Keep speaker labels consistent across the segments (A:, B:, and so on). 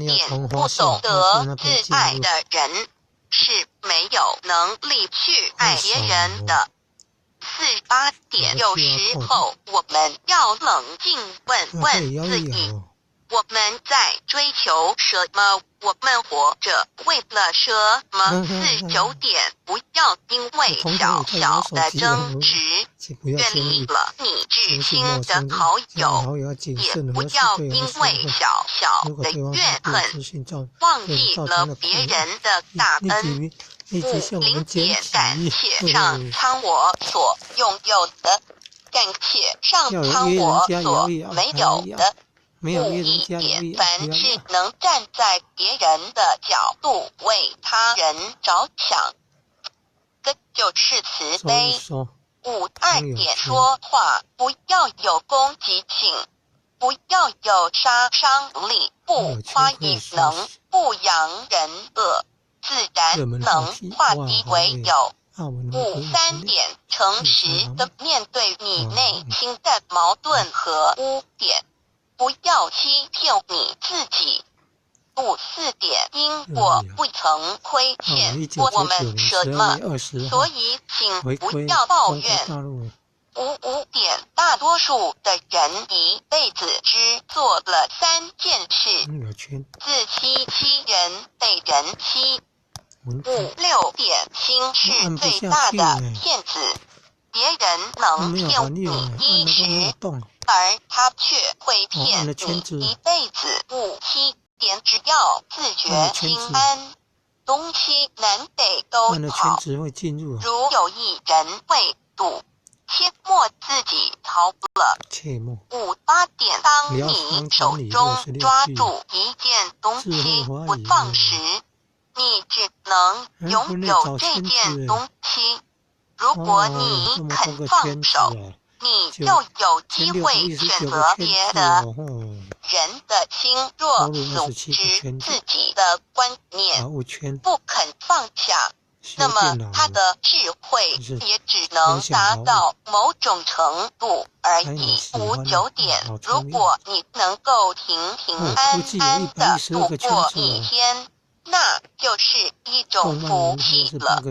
A: 一點不懂得自愛的人，是沒有能力去愛別人的。48點，有時候我們要冷靜問問自己，我們在追求什麼？我們活著為了什麼？49點，不要因為小小的爭執遠離了你至親的好友，也不要因為小小的怨恨忘記了別人的大恩。50點，感謝上蒼我所擁有的，感謝上蒼我所沒有的。51點，凡是能站在別人的角度為他人着想，這就是慈悲。52點，說話不要有攻擊性，不要有殺傷力，不誇異能，不揚人惡，自然能化敵為友。53點，誠實的面對你內心的矛盾和污點，不要欺騙你自己。54點，因果不曾虧欠過我們什麼，所以請不要抱怨。55點，大多數的人一輩子只做了三件事：自欺欺人，被人欺。56點，心是最大的騙子，別人能騙你一時，而他卻會騙你一輩子。57點，只要自覺心安，東西南北都好。如有一人會賭，切莫自己逃了。58點，當你手中抓住一件東西不放時，你只能擁有這件東西。如果你肯放手，你就有機會選擇別的。人的心若死執自己的觀念，不肯放下，那麼他的智慧也只能達到某種程度而已。59點，如果你能夠平平安安的度過一天，那就是一種福氣了。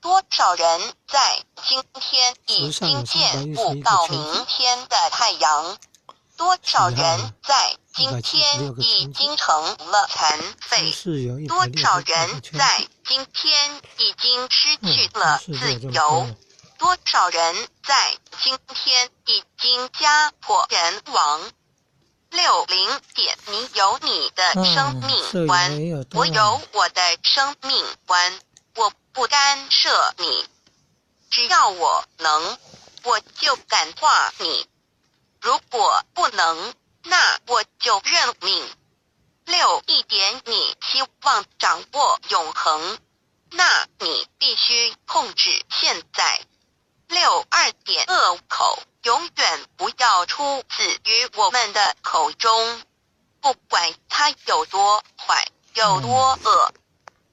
A: 多少人在今天已經見不到明天的太陽？多少人在今天已經成了殘廢？多少人在今天已經失去了自由？多少人在今天已經家破人亡？60點，你有你的生命觀，我有我的生命觀，我不干涉你。只要我能，我就感化你；如果不能，那我就認命。61點，你希望掌握永恆，那你必須控制現在。62點，惡口永遠不要出自於我們的口中，不管他有多壞，有多惡，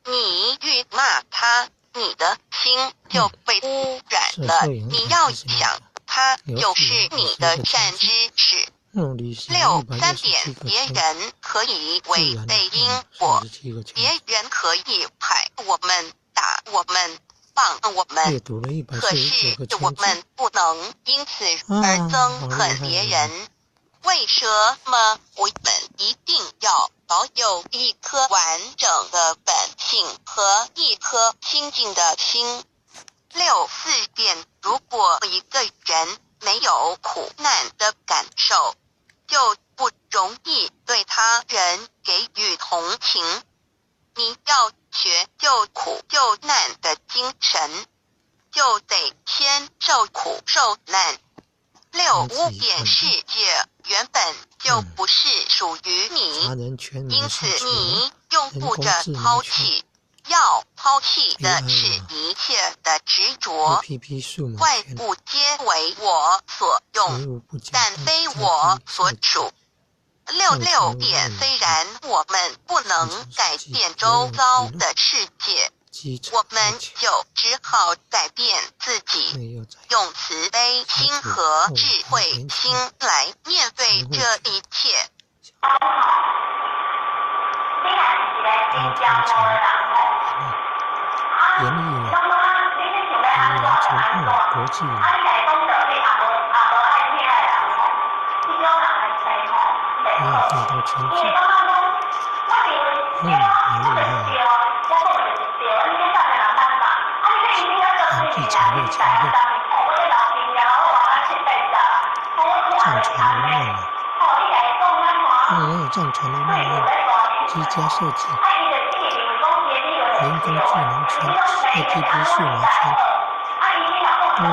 A: 你愈罵他，你的心就被污染了。你要想，他就是你的善知識。63點，別人可以違背因果，別人可以害我們、打我們、謗我們，可是我們不能因此而憎恨別人。為什麼我們一定要保有一顆完整的本性和一顆清淨的心？64點，如果一個人沒有苦難的感受，就不容易對他人給予同情。你要學救苦救難的精神，就得先受苦受難。65點，世界原本就不是屬於你，因此你用不著拋棄。要拋棄的是一切的執着。萬物皆為我所用，但非我所屬。66點，雖然我們不能改變周遭的世界，我們就只好改變自己，用慈悲心和智慧心來面對這一切。
B: 高天才，演藝啊，演藝全部國際。還有更多圈子，好厲害！玩具彩繪彩繪，藏傳無夢啊！哦，藏傳無夢啊！居家設計，人工智能圈，APP 數碼圈，哦，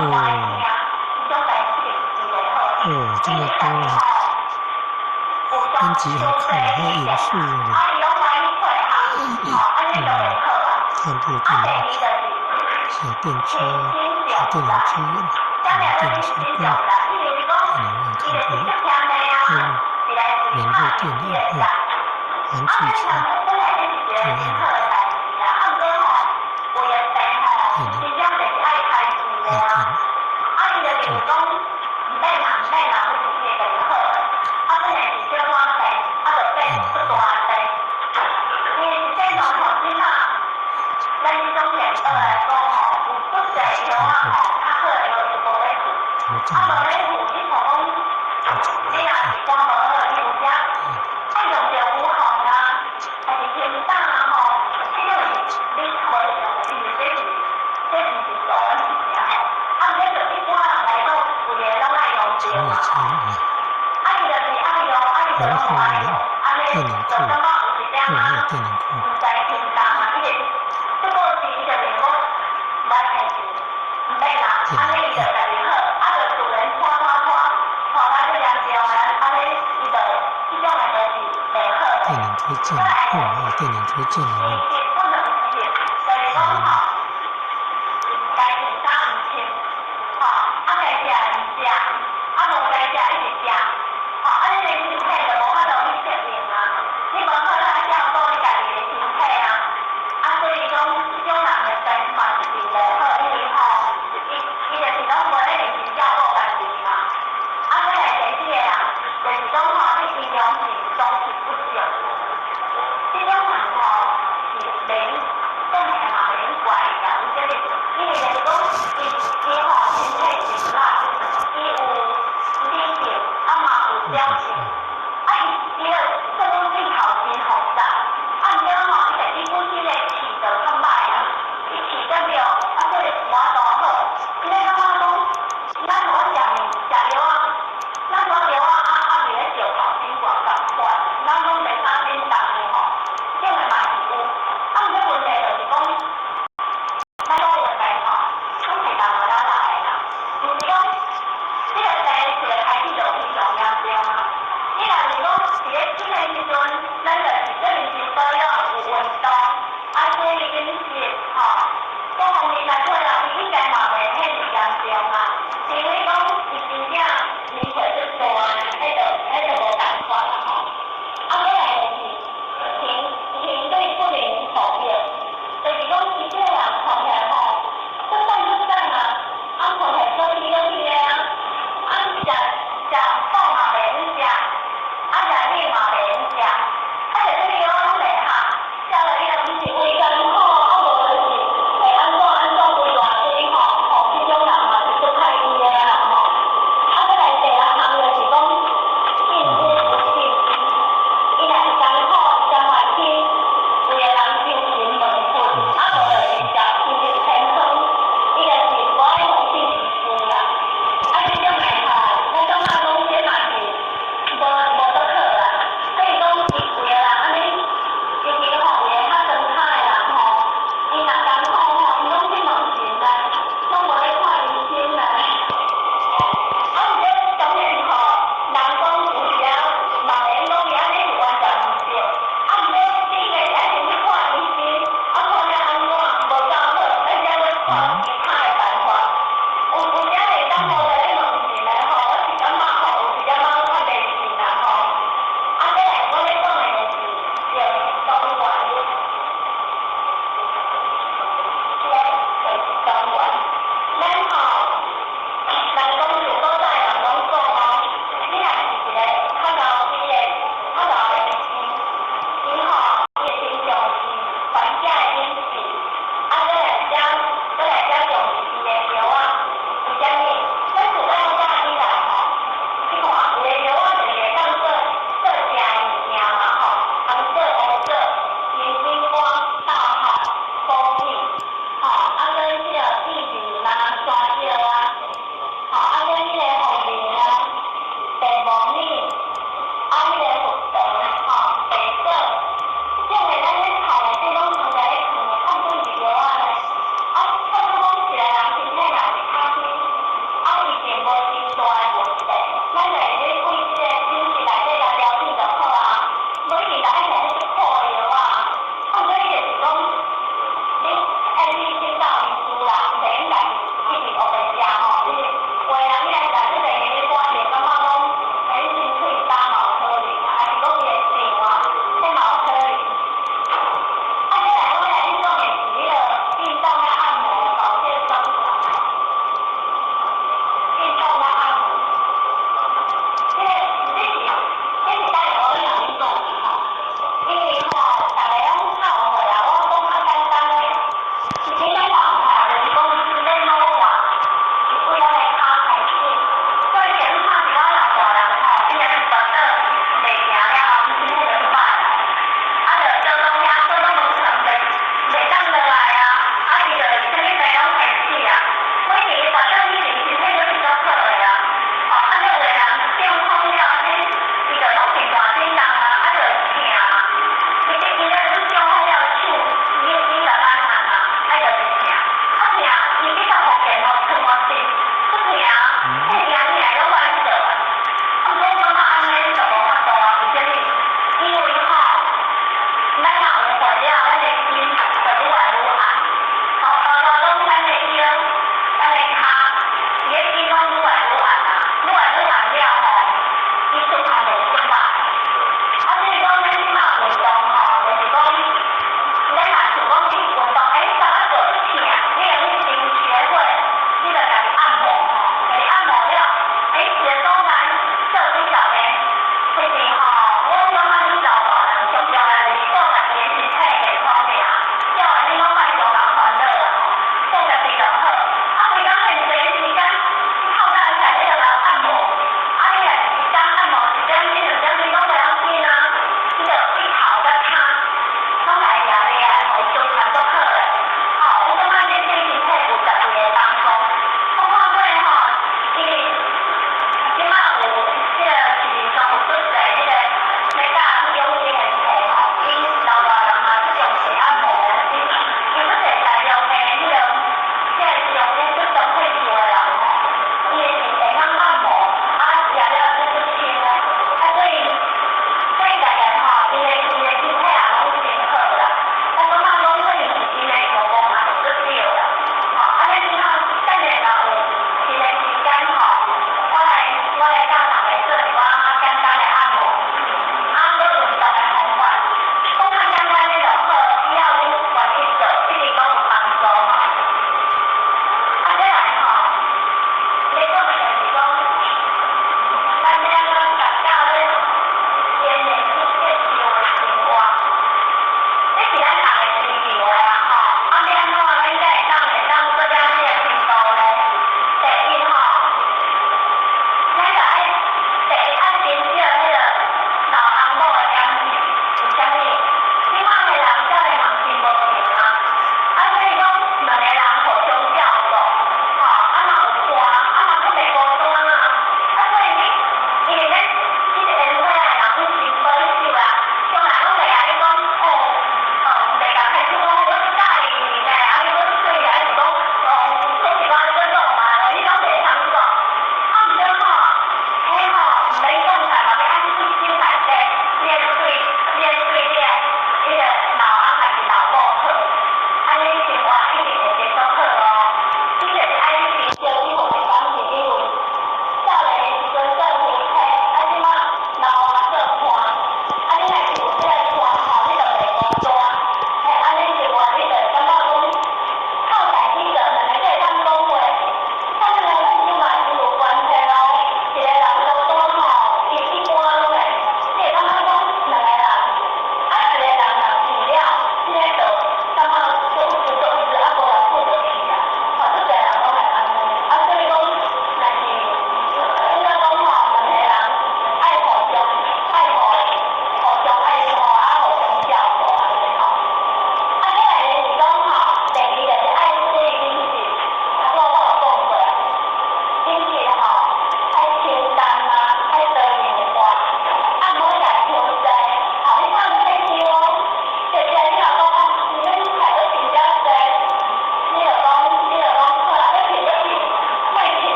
B: 哦，這麼多啊！編輯好看，還有影視呢。看部電影，小電車、小電影資源，電影時光，電影院看部，免費電影，玩具圈，最愛的電影，愛電影，這個。文化電影庫，哦，還有電影庫。電影庫。電影推薦，哦，還有電影推薦哦。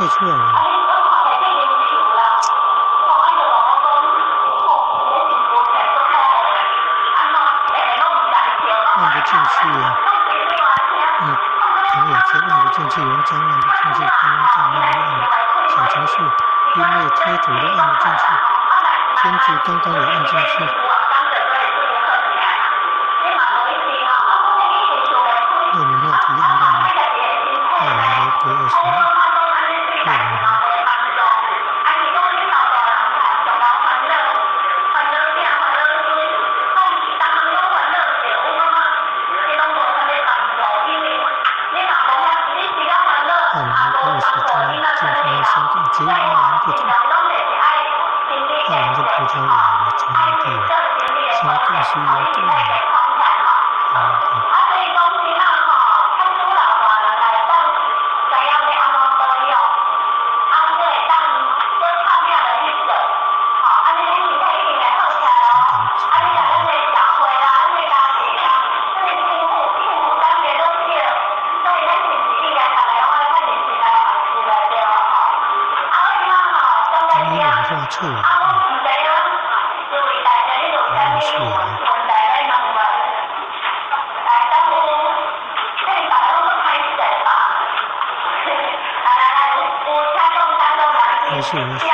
B: 退出來了。按不進去啊！按朋友圈按不進去，文章按不進去，官方帳號按小程序、音樂貼圖都按不進去，兼職剛剛也按進去。熱門話題按到了，澳門回歸20年，熱門話。澳門回歸20週年，近況和香港截然不同。澳門跟葡萄牙為殖民地，香港是英國的殖民地。錯啊！嗯，是啊。沒事沒事。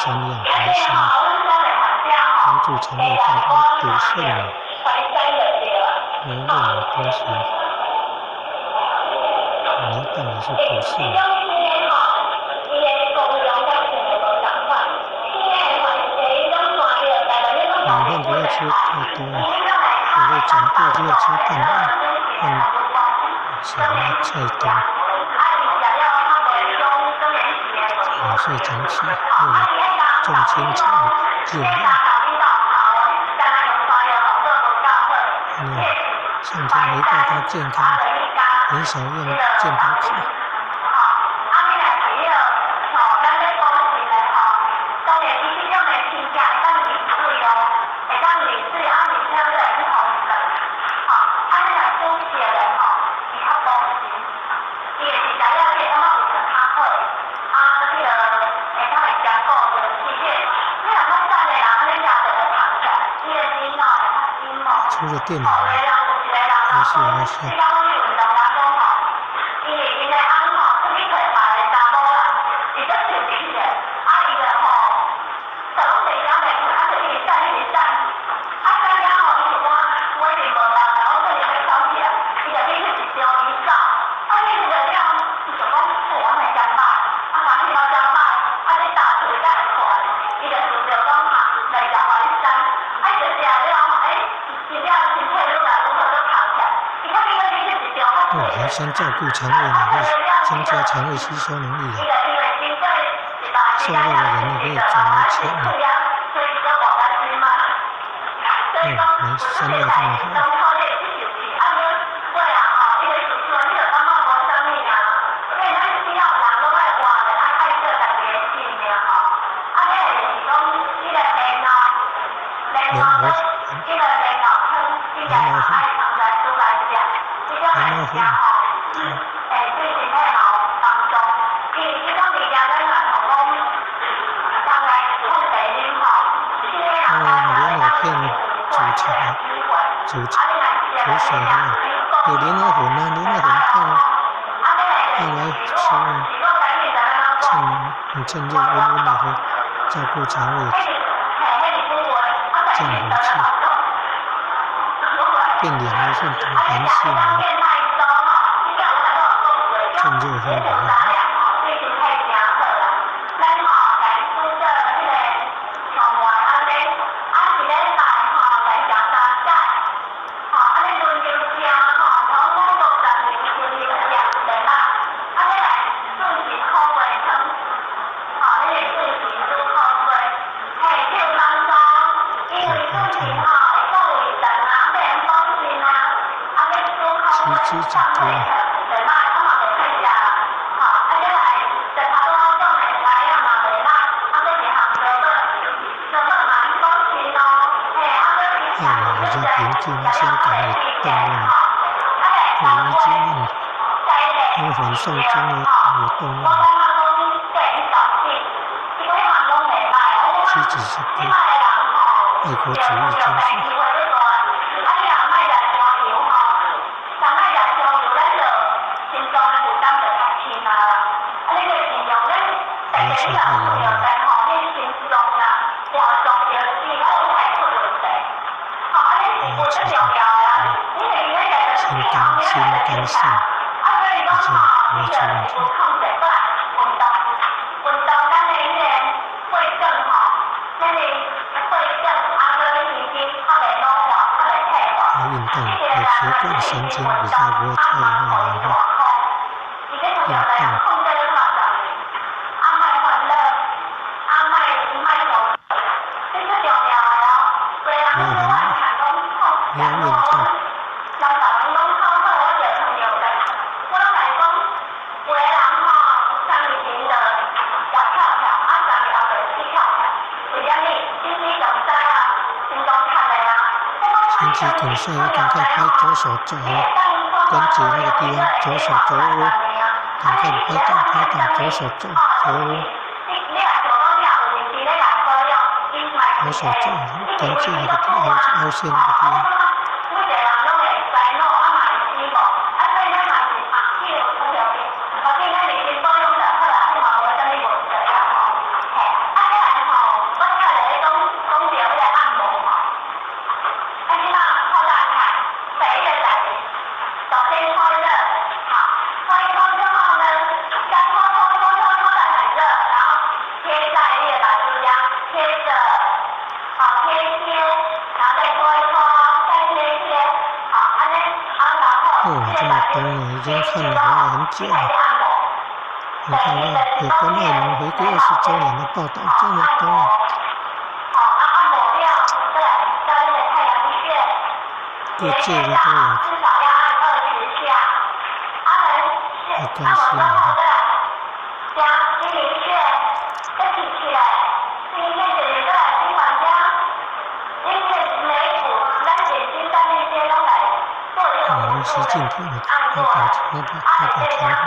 B: 山藥淮山，幫助腸胃健康，補腎，牛肉沒關係，牛蛋也是補腎。米飯不要吃太多，有的長輩不要吃飯，飯少菜多。5歲長起，又有重輕草救人。上天回報他健康，很少用健保卡。电影，夭寿夭寿。哦，先照顾肠胃呢，会增加肠胃吸收能力啊。瘦肉的人也可以转为强啊。哦，原山药这么好。莲藕粉，莲藕粉，莲藕粉。哦，莲藕片煮茶，煮茶，煮水喝，有莲藕粉啊，莲藕粉泡泡来吃啊，趁热温温的喝，照顾肠胃，降火气，变凉了算寒性啊。趁热喝比较好。七支一个。澳门比较平静，香港也动乱，有一些因为反送中有动乱。岂止是个爱国主义精神。不要吃太油了。心肝、心肝肾比较不会出问题。要运动，对血管神经比较不会退化老化。运动。没有烦恼，没有怨恨。心肌梗塞要赶快拍左手肘关节那个地方，左手肘窝，赶快拍打拍打左手肘肘窝，左手肘关节那个地方凹陷那个地方。哦，这么多了，已经看了很久了。你看到有关澳门回归20周年的报道这么多，各界的都有，有关心的。习近平要保要保要保调和。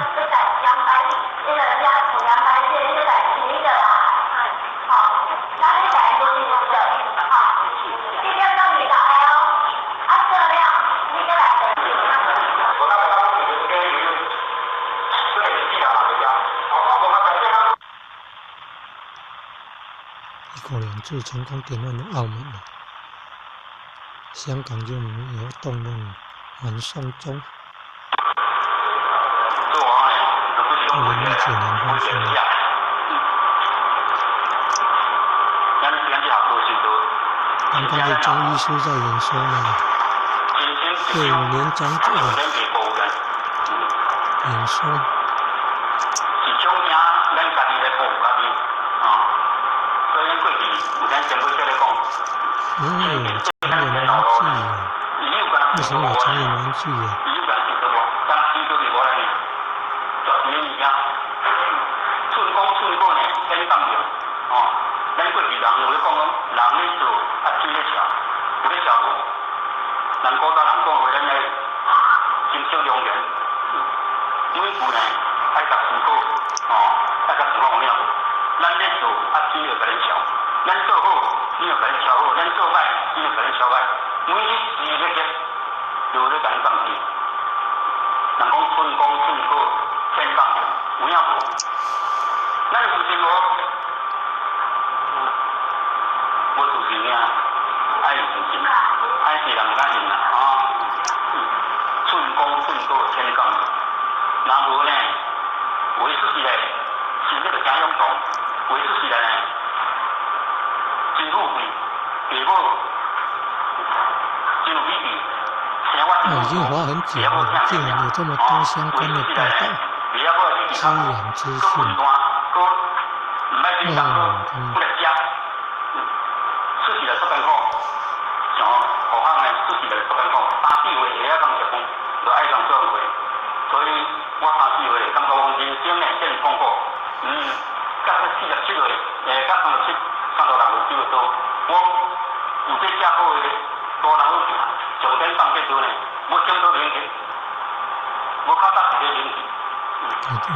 B: 國兩制成功典範的澳門了。香港就沒有動亂反送中。2019年發生的。剛剛的張醫師在演說呢，對五年長者演說。哦，成人玩具啊！為什麼有成人玩具啊？已經滑很久了，竟然有這麼多相關的報道、資源資訊。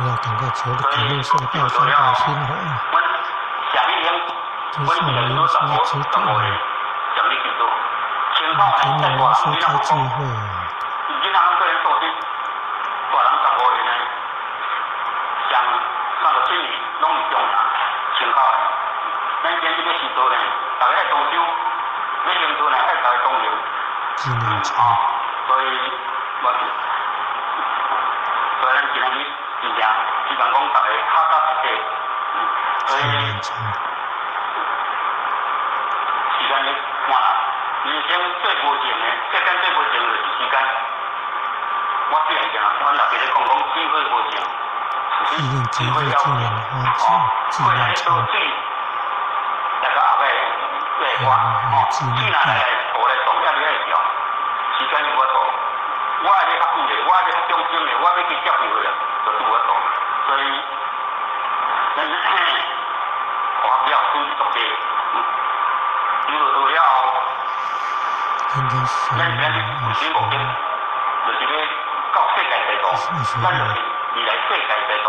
B: 要趕快求的可能是報三寶新火，這是我們說值得。田老師開智慧啊！紀念場。紀念場。紀念節日紀念花紀念場。紀念地。今天是22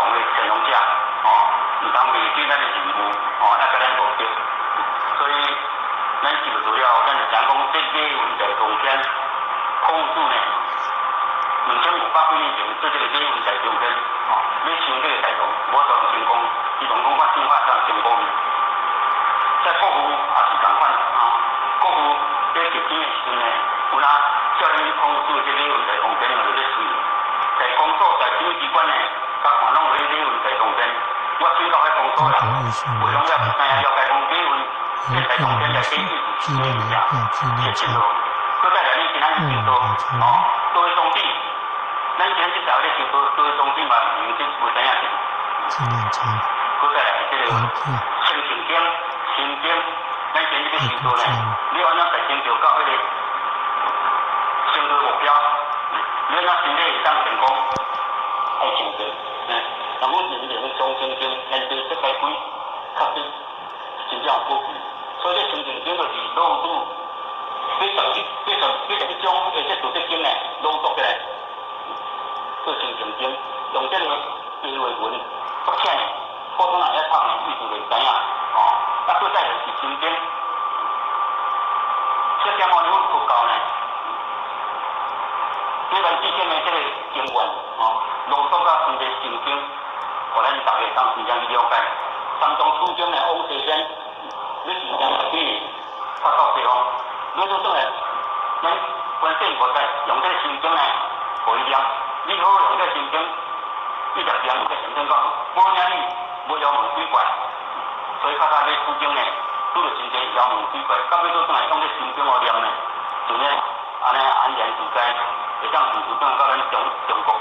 B: 號。中國藝術文化郵票藝術紀念郵票紀念鈔。嗯，好長。紀念鈔。郵票。愛國教育。
C: 你是將去發到西方，你做轉來，咱觀世音菩薩用這個心經呢，予伊念，你好用這個心經，伊就念這個心經講，無領你無妖魔鬼怪，所以較早咧取經呢，拄著真濟妖魔鬼怪，到尾做轉來用這心經予念呢，就呢按呢安然自在，會當隨時轉來到咱中國。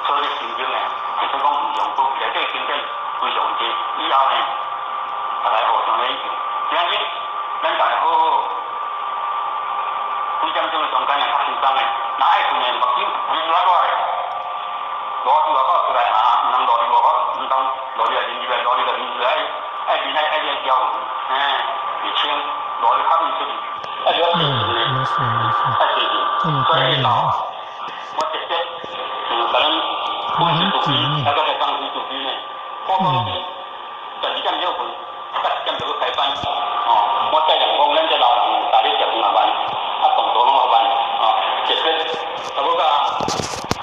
C: 所以這心經呢，其實講非常寶貴，這個經典非常濟，以後呢，大家互相研究。今日咱大家好好幾點鐘的中間呢，較輕鬆的。若愛睏的，目睭面熱熱的，落佇外口出來哈，毋通落佇外口，毋通落入來入來，落入來入來，愛面愛愛愛交嘿，會清，落入較面出去，愛了洗身的，愛洗身，所以老我直接就共咱本身自己，大家在當時自己呢，普通是12點了睏。